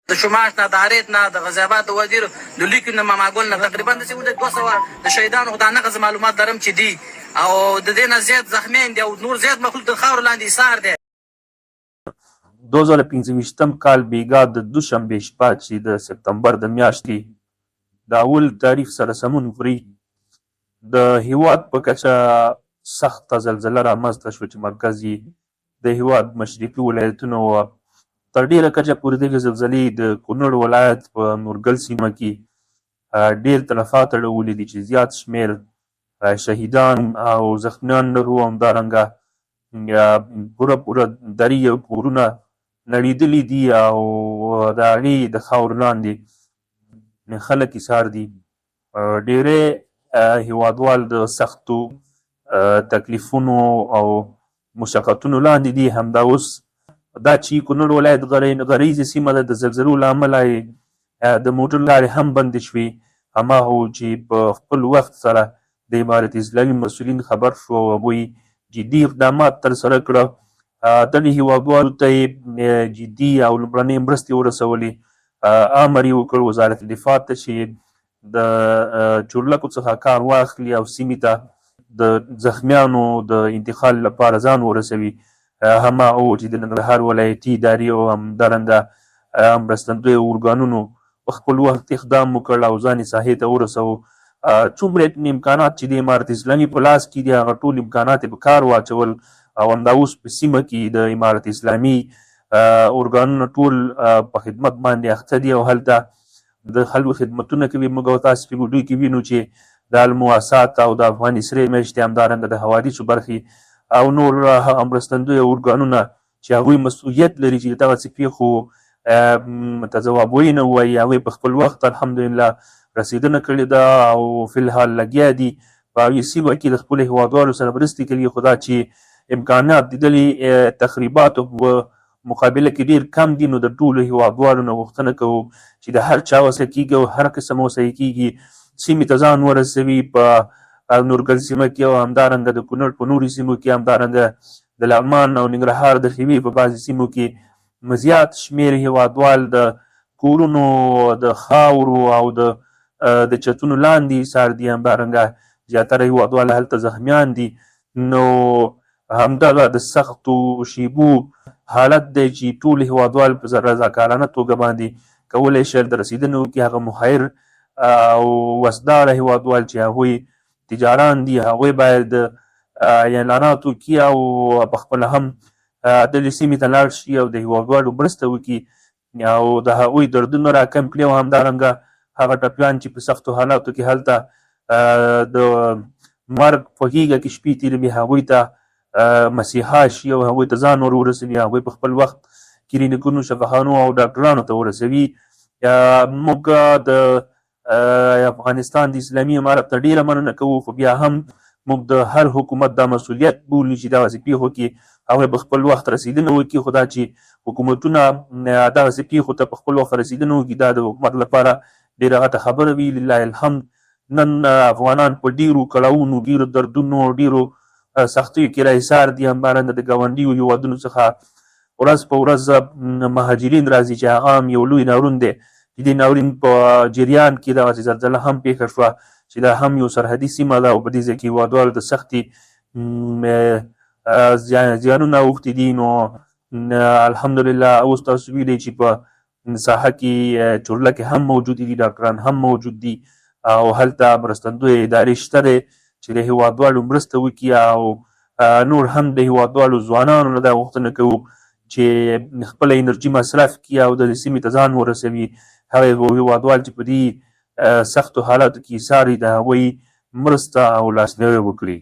د شماش نه، د هریت نه، د غزي اباد د وزیر د لیکي نه، ماما ګل نه تقریبا داسې وو 200 د شهیدانو خو دا نغه زه معلومات لرم چې دي او د دې نه زیات زخمیان دي او نور زیات مخلوق د خاورو لاندې ایسار دی. 2025 کال بیګا د دوشنبې شپه چې د سپتمبر د میاشتې د اول تاریخ سره سمون خوري، د هیواد په کچه سخته زلزله رامنځته شوه چې مرکز یې د هیواد مشرقي ولایتونه وه. تر ډیره کچه پورې دغې زلزلې د کونړ ولایت په نورګل سیمه کې ډیر تلفات اړولي دي چې زیات شمېر شهیدان او زخمیان لرو. همدارنګه پوره پوره درې او کورونه نړېدلي دي او د هغې د خاورو لاندې خلک ایسار دي. ډیری هیوادوال د سختو تکلیفونو او مشقتونو لاندې دي. همدا اوس دا چې کونړ ولایت غریزه سیمه ده، د زلزلو له امله یې د موټر لارې هم بندې شوې. هماغه و چې په خپل وخت سره د امارت اسلامي مسؤلین خبر شو او هغوی جدي اقدامات ترسره کړه. دغې هیوادوالو ته یې جدي او لومړنۍ مرستې ورسولې. امر یې وکړ وزارت دفاع ته چې د چورلکو څخه کار واخلي او سیمې ته د زخمیانو د انتقال لپاره ځان ورسوي. هماغه و چې د ننګرهار ولایتي ادارې او همدارنګه مرستندویه ارګانونو په خپل وخت اقدام وکړ او ځان یې ساحې ته ورسوو. څومره امکانات چې د امارت اسلامي په لاس کې دي، هغه ټول امکانات یې په کار واچول او همدا اوس په سیمه کې د امارت اسلامي ارګانونه ټول په خدمت باندې اخته دي او هلته د خلکو خدمتونه کوي. موږ او تاسو په ویډیو کې وینو چې د المواسات او د افغاني سرې میاشتې، همدارنګه د حوادثو برخې او نور مرستندویه ارګانونه چې هغوی مسؤلیت لري چې دغسې پېښو ته ځواب ویینه ووایي، هغوی په خپل وخت الحمدلله رسېدنه کړې ده او فی الحال لګیا دي په هغې سیمه کې د خپلو هېوادوالو سره مرستې کوي. خو دا چې امکانات د دغې تخریباتو په مقابله کې ډېر کم دي، نو د ټولو هېوادوالو نه غوښتنه کوو چې د هر چا وسه کېږي او هر قسم وسه یې کېږي، سیمې ته ځان ورسوي په نورګل سیمه کې او همدارنګه د کونړ په نورو سیمو کې، همدارنګه د لغمان او ننګرهار د ښېوې په بعضې سیمو کې زیات شمېر هېوادوال د کورونو د خاورو او د چتونو لاندې ایسار دي. همدارنګه زیاتره هېوادوال هلته زخمیان دي. نو همدغه د سختو شیبو حالت دی چې ټول هېوادوال په رضاکارانه توګه باندې کولی شي د رسېدنې وکړي. هغه مخیر او وسداره هېوادوال چې هغوی تجاران دي، هغوی باید اعلانات وکړي او په خپله هم دغې سیمې ته لاړ شي او د هېوادوالو مرسته وکړي او د هغوی دردونه راکم کړي. او همدارنګه هغه ټپیان چې په سختو حالاتو کې هلته د مرګ په غېږه کې شپې تېروي، هغوی ته مسیحا شي او هغوی ته ځان ور ورسوي، هغوی په خپل وخت کلینیکونو، شفاخانو او ډاکټرانو ته ورسوي. موږ د افغانستان د اسلامي امارت ته ډېره مننه کوو، خو بیا هم موږ د هر حکومت دا مسؤلیت بولو چې دغسې پېښو کې هغوی په خپل وخت رسېدنه وکړي. خو دا چې حکومتونه دغسې پېښو ته په خپل وخت رسېدنه وکړي، دا د حکومت لپاره ډېره غټه خبره وي. لله الحمد نن افغانان په ډېرو کړاوونو، ډېرو دردونو، ډېرو سختیو کې را ایسار دي. همدارنګه د ګاونډیو هېوادونو څخه ورځ په ورځ مهاجرین راځي چې هغه هم یو لوی ناورین دی. د دې ناورین په جریان کې دغسې زلزله هم پېښه شوه چې دا هم یو سرحدي سیمه ده او په دې ځای کې هېوادوالو ته سختې زیانونه اوښتي دي. نو الحمدلله اوس تاسو ویلئ چې په ساحه کې چورلکې هم موجودې دي، ډاکټران هم موجود دي او هلته مرستندویه ادارې شته دی چې د هېوادوالو مرسته وکړي. او نور هم د هېوادوالو ځوانانو نه دا غوښتنه کوو چې خپله انرژي مصرف کړي او د سیمې ته ځان ورسوي. هغه هېوادوال چې په دې سختو حالاتو کې ایساري، د هغوی مرسته او لاسنیوی وکړي.